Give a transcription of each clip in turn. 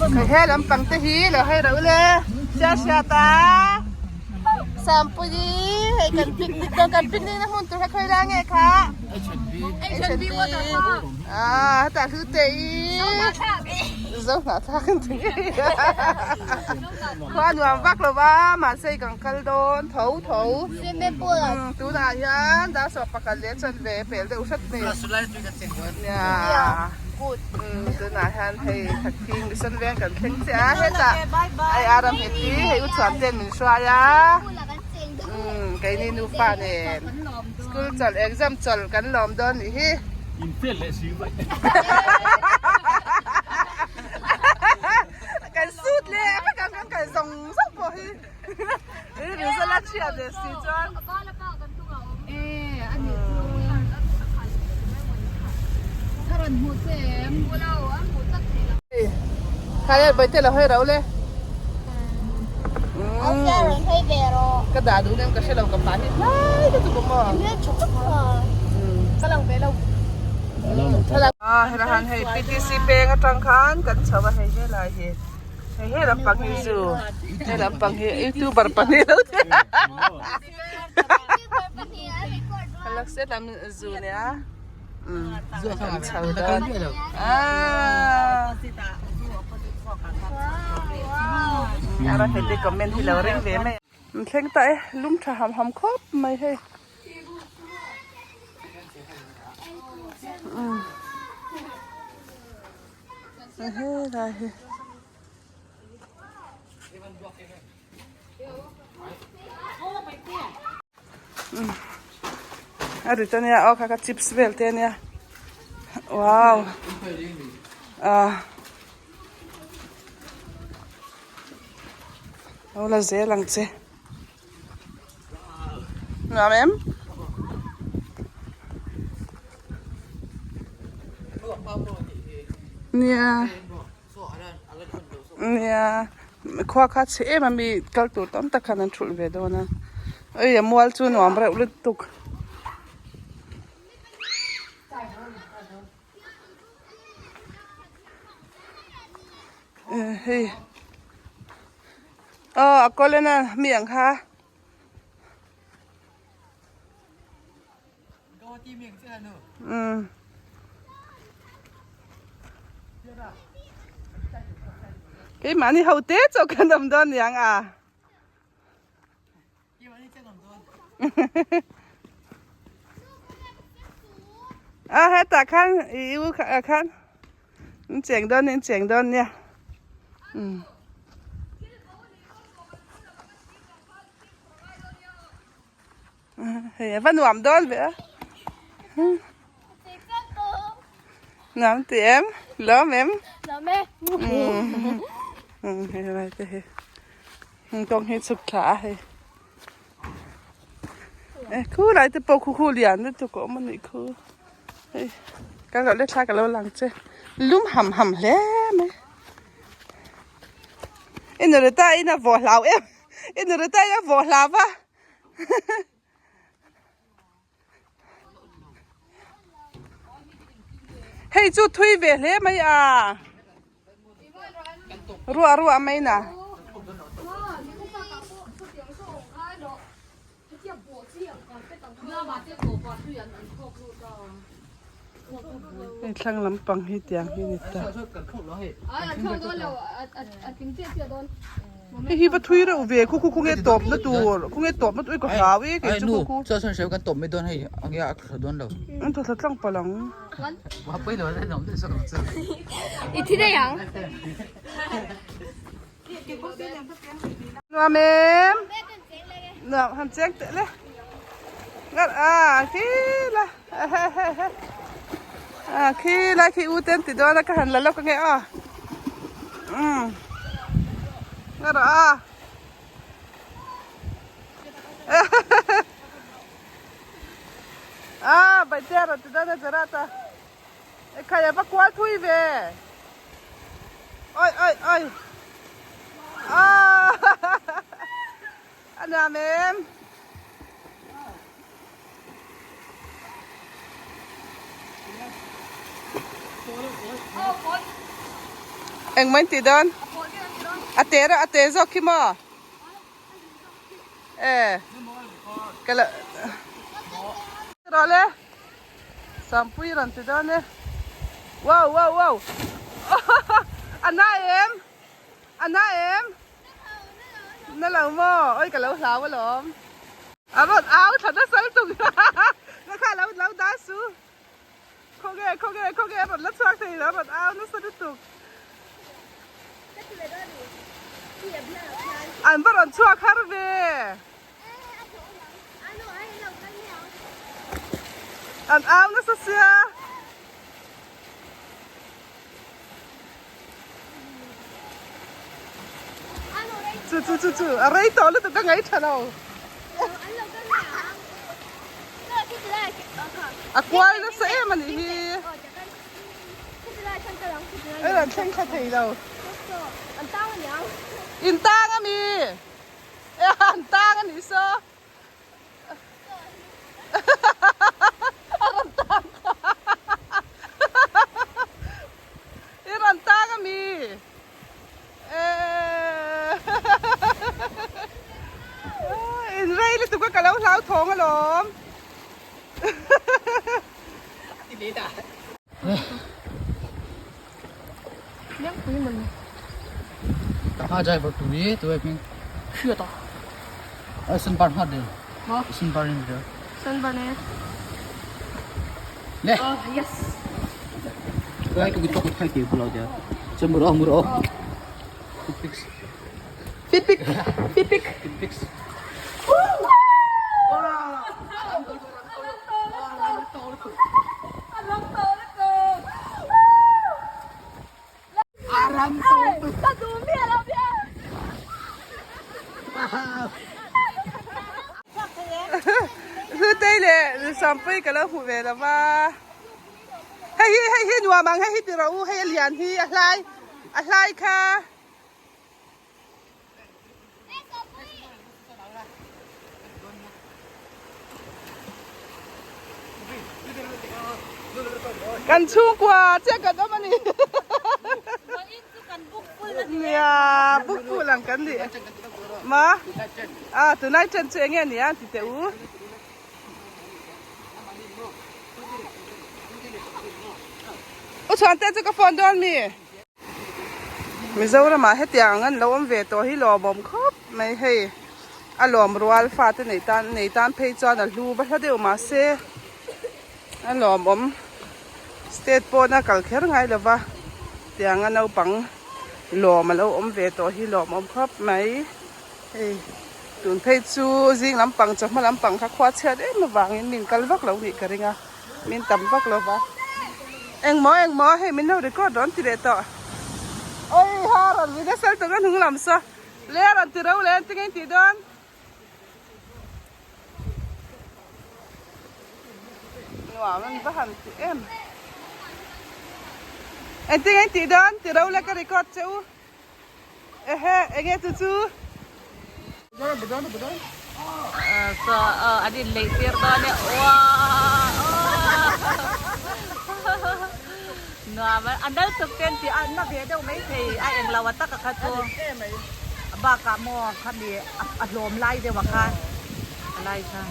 He lampang te hi lo hei reuh le sia hriat a Sampui hei kan picnic dawn kan picnic na hmun tur kha khawi lai nge kha H&B ah hetah hlu te i zo hnah thlak an ti ngei khua nuam vak lo va mahse kan kal dawn tho tho tunah hian dar sawm pakhat leh chanve pel deuh hret mai nia tunah hian hei thakthing mission veng kan thleng chiah a hetah hei a ram nghet hi hei u chhuan ten min hruai a keini nufa nen school chawlh exam chawlh kan lawm dawn nih hi. Kan sut leh vek ang kan kal zawng zawng pawh hi result a chhiat leh si chuan Khai Bawihtei lo hawi rau le Ka dah duh nem ka hre lo ka pa hi hlai ka tuk awm aw. Helai han hei PTC peng atang khan kan chho a hei helai hi hei he lampang hi zu he lampang hi youtuber pahnih lo te halak set lam zu nia kan chho dawn a heti comment hi lo ring ve mai an thleng ta e lum tha ham ham khawp mai hei. Helai hi a rit ania aw kha kha chips vel te ania wow ah lo la zel ang che. Nuam em? Nia Nia khua kha chhe em a mi kal tur tam tak khan an thulh ve dawn a ei a mual chu nuam reuh lutuk. Hei aw a kawl en a mi ang kha umm keimahni ho te chauh kan awm dawn niang a. A hetah khan i u ah khan in cheng dawn in cheng dawn nia umm hei a va nuam dawn ve a nuam ti em lawm em lawm e umm hei lai te hi. Kawng hi chhuk thla a hei e khu lai te pawh khu khu lian lutuk a awm a nih khu hei ka loh leh thla ka lo lang che lum ham ham hle mai i nu rita in a vawh hlau em i nu rita in a vawh hlau va. Hei chu thui ve hle mai a ruah ruah mai na. Hei thlang lampang hi tiang hi a ni ta. Hei hi va thui reuh ve khu khu khu nge tawp na tur khu nge tawp na tur ka hlau e kei chu khu khu. Chaw sawn hreu kan tawp mai dawn hei ang ia a thla dawn lo. An thaw thla tlang palh ang. Wa pui lo le nom deuh zawk ang chu. I thi daih ang. Nuam em? Nuam han cheng teh le. Ngat a khi la. A khi lai khi u ten ti dawn a ka han la lawk ange aw. Umm. Ngat rawh a. A Bawitea rawn ti dawn a Gerard a. Ekhai a va kual thui ve. Oi oi oi. Aaa. A nuam em? Engmah in tih dawn? A te reuh a te zawk khi maw? E ka lo rawh le Sampui rawn ti dawn e wow wow wow a na em a na em na lo maw oi ka lo hlau alawm a rawn au thla nasa lutuk na kha lo lo dah su Khawnge khawnge khawnge a rawn la chhuak thei lo a rawn au nasa lutuk. An va rawn chhuak har ve. An au nasa sia. Chu chu chu chu a rei tawh lutuk ka ngaih tha lo. A kual nasa em a nih hi. Ei an thleng thla thei lo. In tang a mi. E an tang a nih saw. A rawn tang kha. I rawn tang a mi. In rei lutuk a ka lo hlau thawng alawm. Ka driver tu hi tu hming Hriat a. A sunbar nghat de. Ma? Sunbar in de. Sunbar ne. Le. Oh, yes. Kai tu to khai ke bulau dia. Che muro muro. Fit pics. Fit pic. Fit pic. Fit pics. Hlutei leh Sampui ka lo hmuh ve lo va, hei hi hei hi nuam ang hei hi ti rawh u hei a lian hi a hlai a hlai kha. Kan chhungkua chiah kan awm a ni. Nia book full ang kan ni. Ma a tunlai chen chu enge nia ti teh u. U chhuan te chu ka phone dawn mi. Mizoramah hetiang ang an lo awm ve tawh hi lawmawm khawp mai hei a lawm rual fate nei tan nei tan phei chuan a hlu va hla deuh mahse a lawmawm state pawna kal kher ngai lova tianga naupang lawm a lo awm ve tawh hi lawmawm khawp mai hei tun phei chu zing lampang chawhma lampang kha khua chhiat em avangin min kal vak lo nih ka ring a. Min tam vak lo va. Engmaw engmaw hei min lo record rawn ti leh tawh. Oi ha rawn ri nasa lutuk a hnung lam saw. Le rawn ti ro le engtin nge in tih dawn. Nuam an va han ti em. Engtin nge in tih dawn ti ro le ka record che u. Ehe enge chu chu. So an in lei tir dawn e wow nuam a nal tuk ten tih a na ve deuh mai thei a englo a taka kha chu bakah maw khami a hlawm lai deuh a kha a lai kha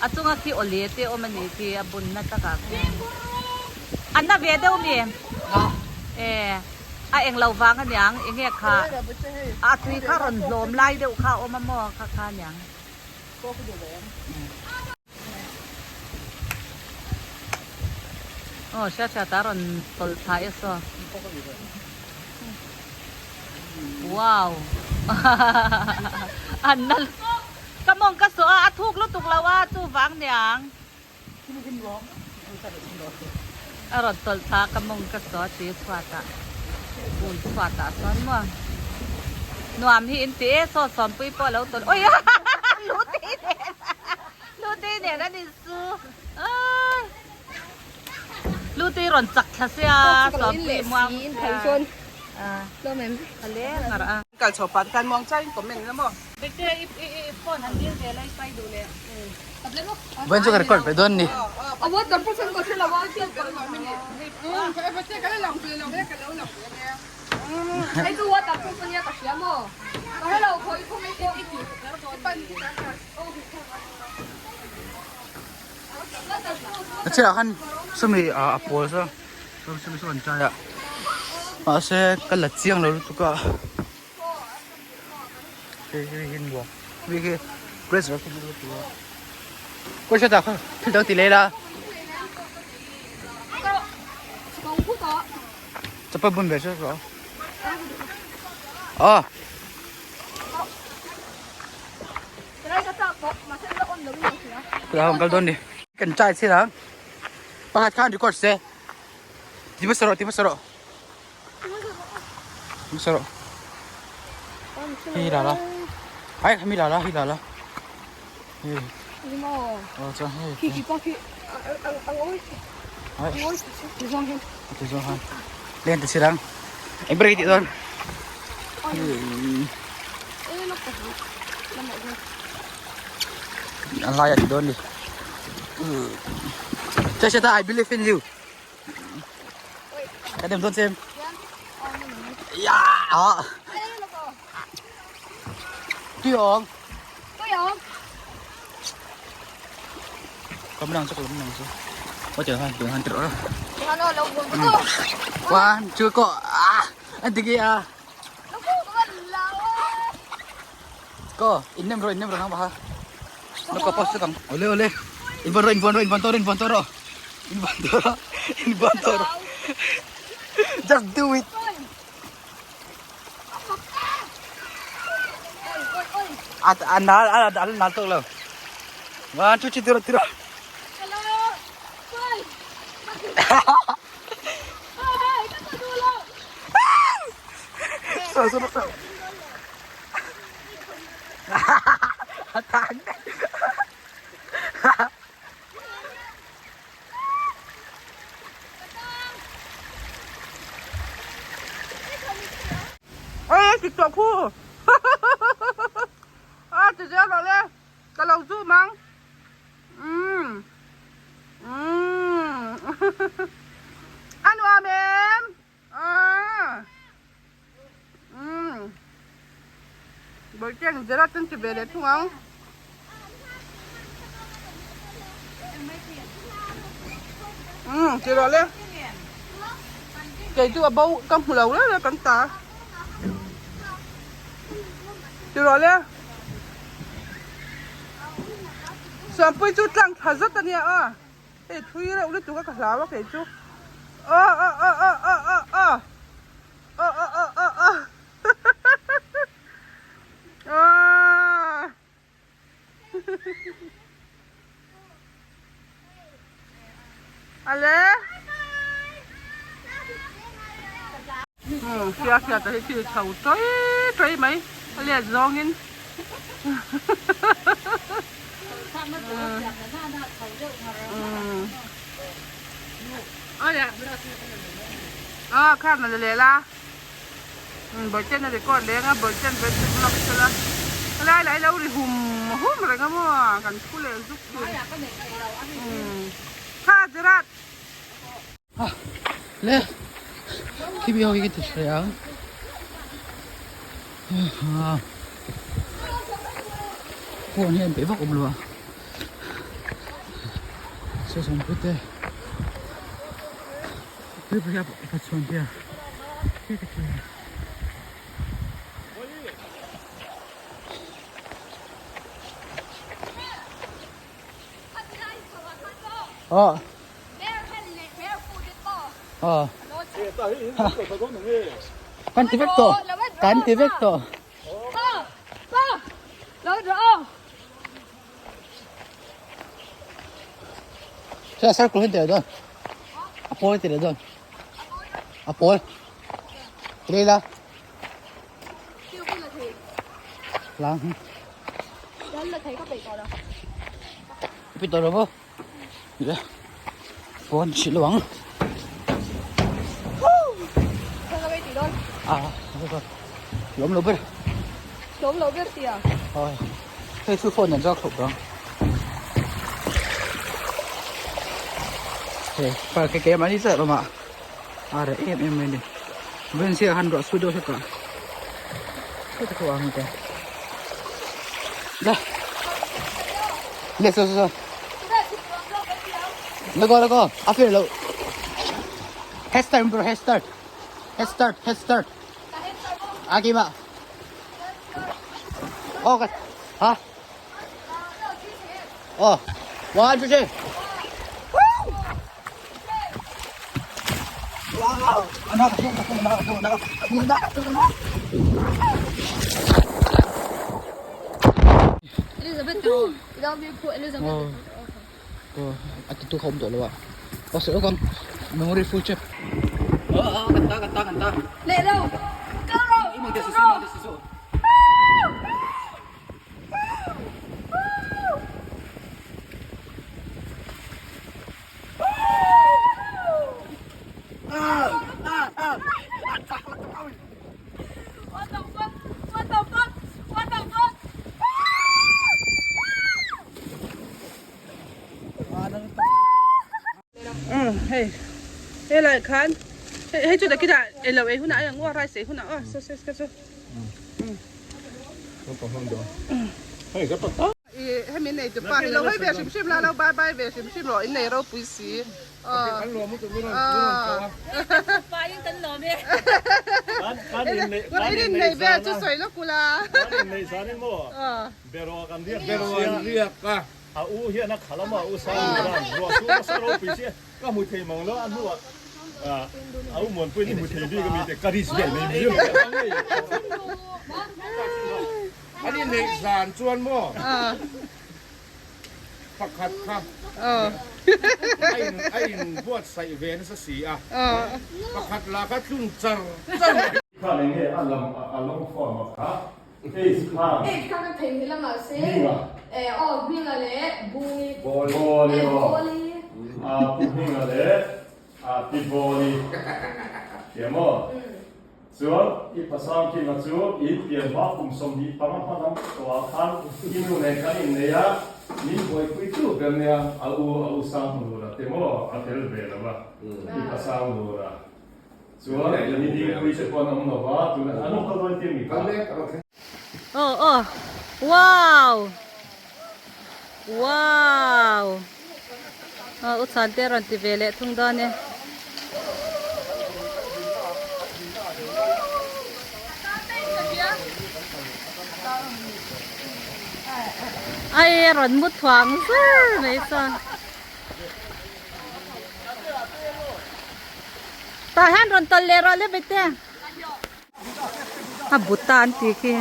a chunga khi awle te awm a ni khi a bunna takah khian a na ve deuh mi e. A eng lo vang aniang enge kha a tui kha rawn hlawm lai deuh kha a awm a maw kha kha aniang. Aw hriat hriat a rawn tawlh thla e saw. Wow an nal ka mawng ka sawh a a thuk lutuk lo a chuvang niang. A rawn tawlh thla ka mawng ka saw ti chhuatah pool chhuatah sawn maw nuam hi in ti e saw sawmpui pawh a lo tawlh ui luti nen luti nen an insu aii luti rawn chak thla sia sawmpui muang sia a leng a rah a. Kal chho pah te khan muang chai in comment la maw. Bete i i phone han dil ve lai pai duh leh. Vawiin chu ka record pe dawn ni. Hei chu waterproof ania ka hria maw? Ka hre lo khawi khawng ei pawh i ti. A chiah khan sawmi a pawl saw sawmi saw an chai a mahse ka la chiang lo lutuk a hei hi hi nuam mi khi pressure khi lutuk a kawr hriat ah khan thil dang ti leh ila chapal bun ve hret rawh aw. Kala kal dawn ni. Kan chai chhe ang. Pakhat khan record se. Ti hmasa rawh, ti hmasa rawh. Ti hmasa rawh. Hi la la. Ai mi la la, hi la la. Hi. Oh, chuan hei. Khi khi pa khi ang oi. Ai. Oi, ti zawng hian. Ti zawng han. Len ti chhe ang. Eng ber ti dawn. A lai a ti dawn ni. Cheshata, I believe in you. Ka dem dawn chem. Ya. Tui awm. Tui awm. Kam nang chu kam nang chu. Có chờ han tụi han trỡ. Han lo lo. One, chưa có. À, anh tí kia à. Ko, in nem ro, in nem ro nang ba ha. Nó có post kang. Ole ole. In von ro, in von ro, in von toro, in von toro. In von toro, in von toro. Just do it. A a nal a a nal tok lo. One, two, three, tiro tiro. So so so. A tan. Ê, kịch tổ khu. À, chị ra rồi le. Ka lo zu mang. Umm. Umm. A nuam em? Ah. Umm. Bawihten zira chu an ti ve leh thung ang. Umm ti rawh le. Kei chu a bo ka hmu lo reuh reuh kan ta. Ti rawh le. Suampui chu tlang tha zet a nia aw. Hei thui reuh lutuk a ka hlau a kei chu. Aw aw aw aw aw aw aw. Aw aw aw aw aw. Aw. Ale. Hria hria ta hi thil chho tawi tawi mai a let zawngin. Aw khan a la leh la. Bawihten a record leng a bawihten vawihten vlog sela helai lah hi lo ri hum hum reng a maw kan thu leh zuk thin. Kha Gerard. Le khi mi ho hi ka ti hreh ang phone hian peih vak awm lo a session pui te Ờ. Ờ. Kan ti vek tawh. Kan ti vek tawh. Sir, sir, kulhin teh dawn. A pawl ti leh dawn. A pawl. Lei la. Lang. Pi tawh lo maw? Le. Phone hrilh lo ang. À, lawm lo ber. Lawm lo ber tia. Oi. Hei chu phone an zawk khawp ang. Hei, pa ke ke mani sa loma. A re em em mai ni. Valencia han ruah sur deuh hlek a sawti khawp ang te la le so so so let go let go a fair lo head start bro head start head start head start a kim a oh ka ha oh one two three Elizabeth a ti tu kha awm tawh lo a aw sawi lawk ang memory full chep kan ta kan ta kan ta leh lo kal rawh kal rawh. What the fuck? What the fuck? What the fuck? Hei helai khan hei chu takinah elo ei hunah a ang aw rice ei hunah aw saw saw saw I hemi nei tu pa hi lo hawi ve hrim hrim la lo bye bye ve hrim hrim rawh in nei ropui si aw in in nei vel chu sawi lawk ula An inneih zan chuan maw pakhat kha a inbuatsaih ve nasa si a, pakhat lah kha tlun char char mai. Khan enge a lam a long form a kha Ace khan. Ace khan a theihnghilh a mahse Hminga. Eh aw Hminga leh Bungi. Bawli aw. Bawli. A pu Hminga leh a pi Bawli. Thiam aw. Chuan i pasal Kima chu i pian hma kum 25 hma lam tawhah khan i nu nen kan innei a, min buaipui tu ber nia a u a u Sangnura te maw a tel ve lo a, i pasal Nura. Chuan i dingpui che pawh an awm lo va, tunah an awm kal dawn tir mi kha. Aw aw wow wow aw u chhan te a rawn ti ve leh thung dawn e. Ai a rawn mu thuang zur mai chuan tah hian rawn tawlh leh rawh le bete. A bu ta an tih khi.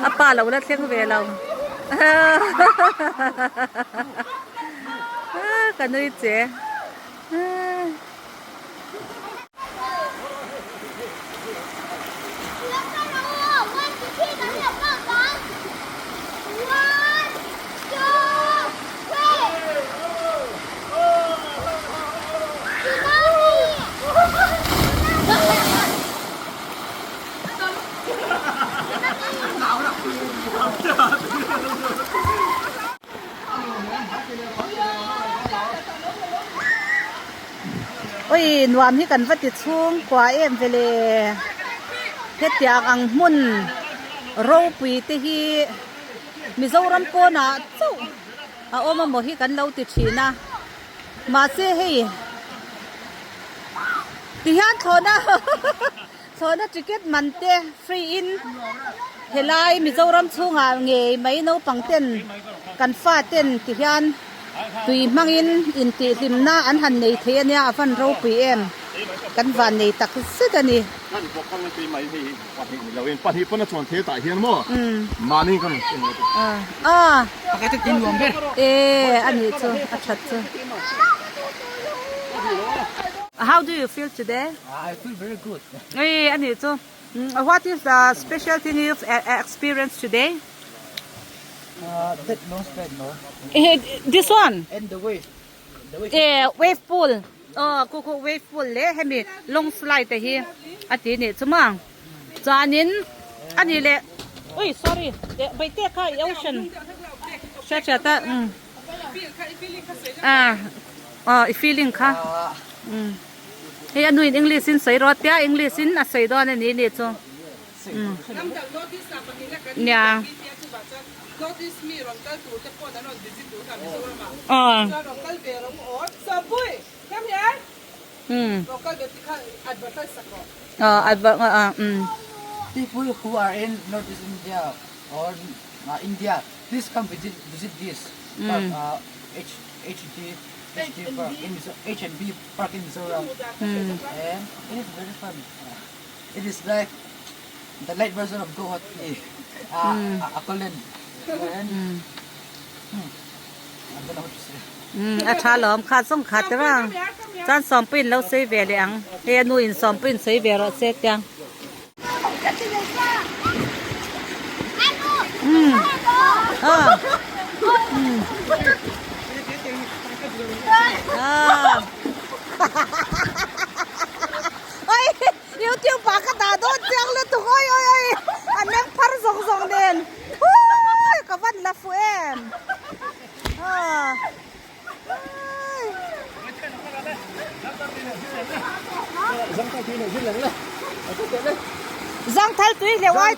A pa lo la thleng ve lo ka nui che. Oi nuam hi kan va ti chhung kua em vele hetiang ang hmun ropui te hi Mizoram pawnah chauh a awm amaw hi kan lo ti thin a. Mahse hei tihian thlawhna thlawhna ticket man te free in helai Mizoram chhungah ngei mai naupang ten kan fa ten tihian tui hmangin intihhlimna an han nei thei ania a van ropui em kan van nei tak zet a ni. How do you feel today? I feel very good. Eh ani chu what is the special thing you've experienced today? That long slide no. This one? And the wave. Eh wave pool. Aw khu khu wave pool leh hemi long slide te hi a ti nih chu maw chuanin a nih leh ui sorry eh Baihte kha i ocean hriat hriat a umm ah aw i feeling kha umm hei a nuin english in sawi rawh tia english in a sawi dawn a ni nih chu umm nia. People who are in Northeast India or India, please come visit visit this park uh, H H D H D park in H and B park in Mizoram. And it is very fun. It is like the light version of Guwahati. Uh, Akolen. And I don't know what to say. Um a tha lawm kha zawng kha te rang chuan sawmpuiin lo sawi ve leh ang hei a nu in sawmpuiin sawi ve rawh se tia um ah um ah oi youtube ah ka dah dawn chiang lutuk oi oi oi a meng phar zawng zawng nen hui ka van la fuh em. Zangthal tui hleuh ai.